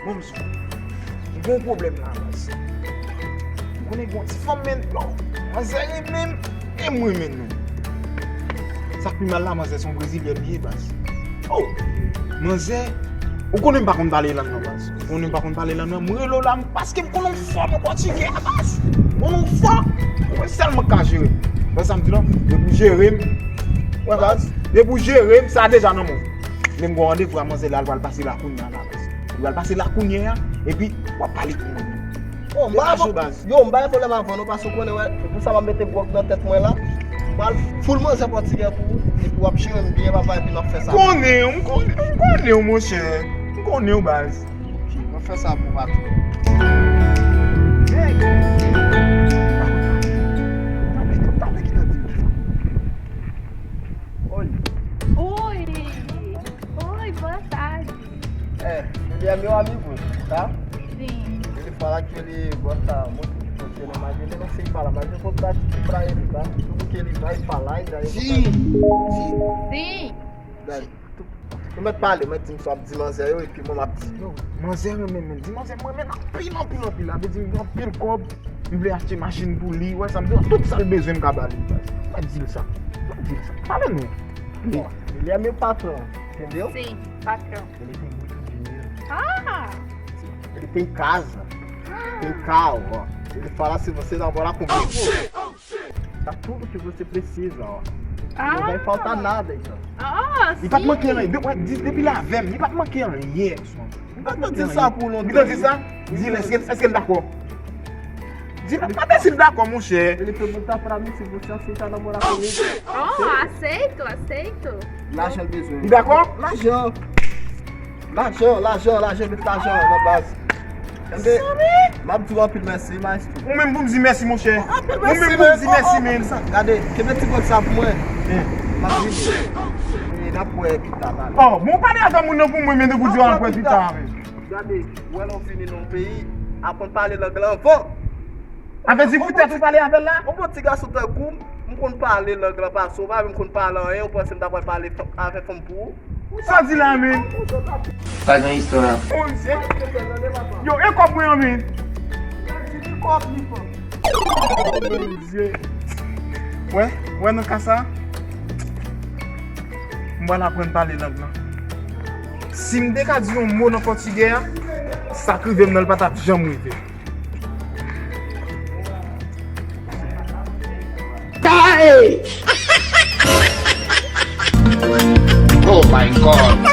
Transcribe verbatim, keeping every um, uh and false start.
Bon, msye, m gen yon pwoblèm la, baz. Ou konnen gen yon ti fanm, men, yo, manzè renmen m, e m renmen l menm. Sa k pi mal la, manzè se yon brezilyèn li ye, baz. Oh, manzè, ou konnen m pa konn pale lang nan, baz. Ou konnen m pa konn pale lang nan, m rele w la, m, paske m konn yon fò nan pòtigè a, baz. M konn yon fò. Ou wè sèl mwen k ka jere m. Wè sa m di la? Depi w jere m, wè, baz. Depi w jere m, sa deja nan men w. Men m gen yon randevou a manzè la, l pral pase la kounye a la, baz. Li pral pase la kounye a, epi w ap pale pou mwen. Oh, m pa gen pwoblèm. Yo, m pa gen pwoblèm avè w non, paske w konnen, wè, se pou sa m ap mete gwòg nan tèt mwen la. M pral foul manzè pòtigè pou ou, epi w ap jere m byen, papa, epi n ap fè sa. M konnen w, m konnen, m konnen w, monchè. M konnen w, baz. Ok, mwen fè sa pou ou, patwon. Hey! Oi. Oi. Oi, boa tarde. É, ele é meu amigo, tá? Sim. Ele fala que ele gosta muito de você, né? Mas ele não sei falar, mas eu vou dar pra ele, tá? Tudo que ele vai falar, e daí eu vou dar. Sim. Sim. Daí. Ou mèt pale, ou mèt di m sa w ap di manzè yo, epi mwen m ap di. Yo, manzè renmen men. Di manzè m renmen l anpil, anpil, anpil. Sa vle di m gen anpil kòb, m vle achte machin pou li, wè sa m di, tout sa l bezwen m ka ba li, baz. Ou mèt di l sa. Ou mèt di l sa. Pale non. Bon, ele é meu patrão, entendeu? Sim, patrão. Ele tem muito dinheiro. Ah! Ele tem casa, tem carro, ó. Ele fala se você namorar comigo. Tá tudo que você precisa, ó. Ah! Não vai faltar nada, então. Ah, sim. Li pa t manke anyen. De-, wè, di, depi l avè m, li pa t manke anyen. Li pa t manke anyen. Li pa t di sa pou lontan. Li pa t di sa? Di l, èske, èske l dakò? Di l, pa t di l dakò, monchè. Ele pergunta pra mim se você aceita namorar comigo. Oh, aceito, aceito. Lajan l bezwen. Li dakò? Lajan. Lajan, lajan, lajan, met lajan nan baz. Tande, m ap di w anpil mèsi, maestro. Ou menm pou m di mèsi, monchè. Ou menm pou m di mèsi, men. Gade, kenbe ti gwòg sa pou mwen. M ap vini. E n ap wè pita, baz. Oh, bon, pale avè moun nan pou mwen, men depi w di w ap wè pita, men. Gade, ou wè lè w vini nan yon peyi, aprann pale lang lan anvan. Sa vle di poutèt ou pale avè l la? Yon bon ti gason tankou m, m konn pale lang lan pase w, pa vle m konn pale anyen, ou panse m ta pral pale avè fanm pou ou? Sa w di la menm? Pa gen istwa. Yo, e kòb mwen an menm? Wè, wè nan ka sa, m pral aprann pale lang lan. Si m te ka di yon mo nan pòtigè a, sa k rive m nan l pa t ap janm rive. Hey! Oh my God!